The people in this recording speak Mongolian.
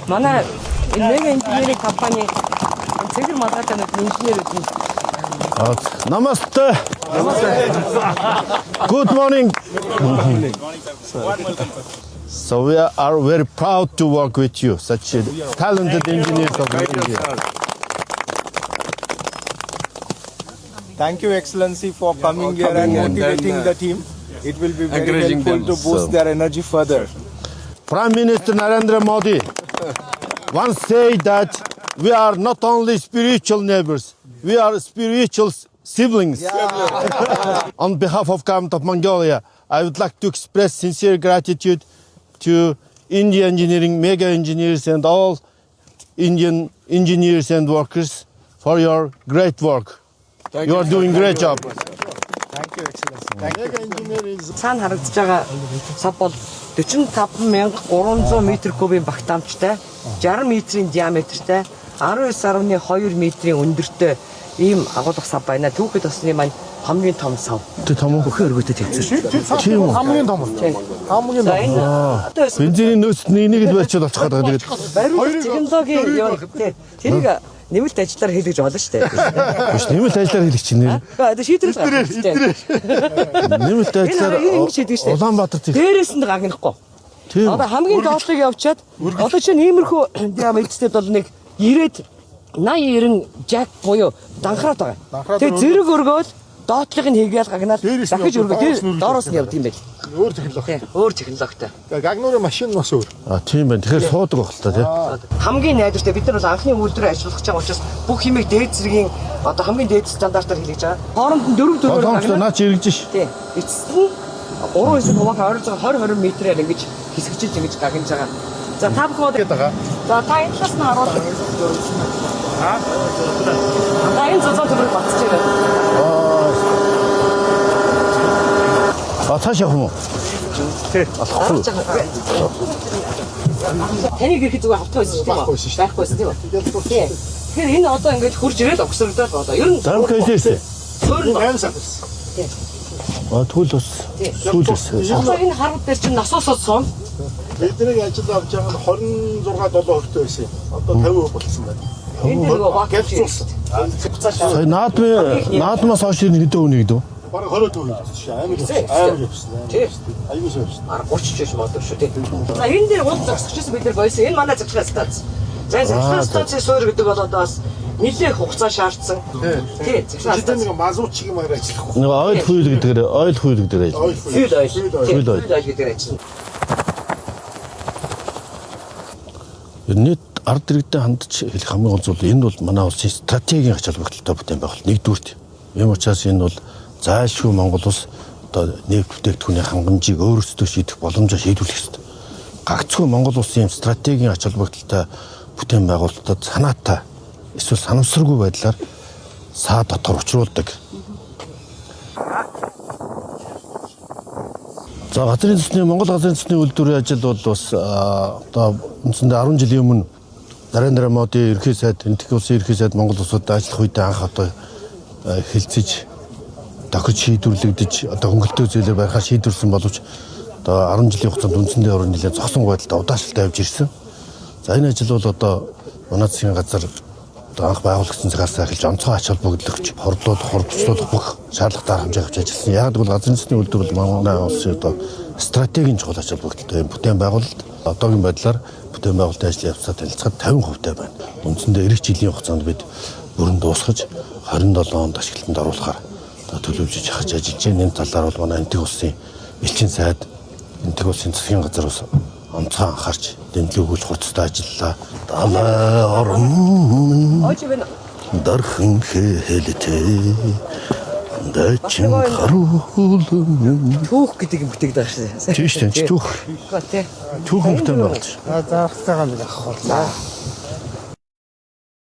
Манай энэ Mega Engineering компани цэгэр малгайтай нэг инженерүүд нь. Namaste. Good morning. So we are very proud to work with you, such a talented engineers of India. Thank you, Excellency, for coming here and motivating the team. It will be very encouraging helpful them. to boost their energy further. Prime Minister Narendra Modi once said that we are not only spiritual neighbors, we are spiritual siblings. On behalf of Government of Mongolia, I would like to express sincere gratitude to India Engineering mega engineers and all Indian engineers and workers for your great work. You are doing great job. Thank you, Excellency. Thank you. Цаана харагдаж байгаа сав бол 45,300 метр кубын багтаамжтай, 60 метрийн диаметртэй, 19.2 метрийн өндөртэй ийм агуулгах сав байна. Түүхэд осны маань хамгийн том сав. Тэ том уу? Өхөн өргөтэй тэмцэр. Тийм үү? Хамгийн том. Хамгийн За том. энэ одоо Бензиний нөөцөд нэг нэг л барьчаад олчих гээд байгаа. Тэгээд бариулах технологийн юм тий. Тэрийг нэмэлт ажиллаар хийлгэж болно шүү дээ. биш нэмэлт ажиллаар хийлгэх чинь нэр. Гэхдээ одоо шийдвэр гаргах шүү дээ. Нэмэлт ажиллаар Энэ ингэж хийдэг шүү дээ. Улаанбаатар тех. Дээрээс нь гагнахгүй. Тийм. Одоо хамгийн доотлыг явчаад одоо чинь иймэрхүү диаметртэй бол нэг 90-ад 80 90 jack буюу данхраад байгаа. Тэгээ зэрэг өргөөл доотлыг нь хийгээл гагнаад Дээрээс нь дахиж явдаг, өргөө. доороос Тэр нь өргөж доороос нь явд юм байл. Өөр технологи. Тий, өөр технологитой. Гагнуурын машин бас өөр. А тийм байна. Тэгэхээр суудаг байх л та тий. Хамгийн найдвартай бид нар бол анхны үйлдвэрээ ажиллах гэж байгаа учраас бүх юмыг дээд зэргийн одоо хамгийн дээд стандартаар хийлгэж байгаа. Хооронд нь дөрөв дөрөөр Боломжтой гагнаад наа чи эргэж ш. тий. Эцэст нь 3 хэсэг хуваах ойролцоогоор 20 20 метрээр ингэж хэсэгчилж ингэж гагнаж байгаа. За та бүхэн одоо байгаа. За та энэ талаас нь харуул. За энэ зузаан төмрийг батж байгаа. А цааш явах юм уу? Тий. Алхахгүй. Таныг ирэхэд зүгээр хавтгаа байсан шүү дээ. Байхгүй байсан шүү дээ. Байхгүй байсан тийм үү? Тий. Тэгэхээр энэ одоо ингэж хурж ирээд угсрагдаад болоо. Ер нь Дамк хэлээсэй. суурь нь 8 сар ирсэн. А тэгвэл бас сүүл бас. Одоо энэ харууд дээр чинь насоосод суун. Бидний ажил авч байгаа нь 26 7 хүртэл байсан юм. Одоо 50% болсон байна. Энэ дээр нөгөө вакуум Гялцуулсан. Сая наадмын наадмаас хойш энэ хэдэн үнийг дөө? Бараг 20% хийсэн шээ. Амар явсан. Амар явсан. Тий. Аюул явсан. Ар 30 ч магадгүй шүү тий. За энэ дээр уул зогсчихсан бид нар байсан. Энэ манай цахилгаан станц. За энэ цахилгаан станцын суурь гэдэг бол одоо бас нэлээх хугацаа шаардсан. Тий, цахилгаан Жишээ станц. нэг мазут чиг маягаар ажиллах. Нэг oil fuel гэдгээр oil fuel гэдгээр ажил. Oil Fuel oil. Fuel oil. Тий, Fuel oil. Fuel oil гэдгээр ажиллана. Нийт ард иргэдэд хандж хэлэх хамгийн гол зүйл энэ бол манай улсын стратегийн ач холбогдолтой бүтээн байгуулалт нэгдүгээрт. Ийм учраас энэ бол зайлшгүй Монгол улс одоо нефть бүтээгдэхүүний хангамжийг өөрсдөө шийдэх боломжоо шийдвэрлэх ёстой. Гагцхүү Монгол улсын ийм стратегийн ач холбогдолтой бүтээн байгуулалтад санаатай эсвэл санамсаргүй байдлаар саа дотор учруулдаг. За газрын төсний Монгол газрын төсний үйлдвэрийн ажил бол бас одоо үндсэндээ 10 жилийн өмнө Нарендра Моди ерөнхий сайд, Энэтхэг улсын ерөнхий сайд Монгол улсад ажиллах үедээ анх одоо хэлцэж тохиж шийдвэрлэгдэж одоо хөнгөлөлтөө зээлээр барихаар шийдвэрлсэн боловч одоо 10 жилийн хугацаанд үндсэндээ орон нэлээд зогсон байдалтай удаашралтай явж ирсэн. За энэ ажил бол одоо манай засгийн газар одоо анх байгуулагдсан цагаас эхэлж онцгой ач холбогдол өгч хордлуулах, хурдчлуулах бүх шаардлагатай арга хэмжээ авч ажилласан. Яг гэвэл газрын төсний үйлдвэр бол манай улсын одоо стратегийн чухал ач холбогдолтой юм бүтээн байгуулалт. Одоогийн байдлаар бүтээн байгуулалтын ажлын явцаа танилцахад 50% таа байна. Үндсэндээ ирэх жилийн хугацаанд бид бүрэн дуусгаж 27 онд ашиглалтанд оруулахаар одоо төлөвлөж хаж ажиллаж байна. Энэ талаар бол манай Энэтхэг улсын элчин сайд, Энэтхэг улсын засгийн газар бас онцгой анхаарч дэмжлэг өгүүлж хурцтай ажиллалаа. Далай орон Oj байна. дархан хэлтэй дачин харуулм. Түүх гэдэг юм бүтээгдэхүүн байгаа шүү дээ. Тийм шүү дээ. Түүх. Гэхдээ тий. Түүхэн бүтээн байгуулж. За зархтайгаа нэг авах боллоо.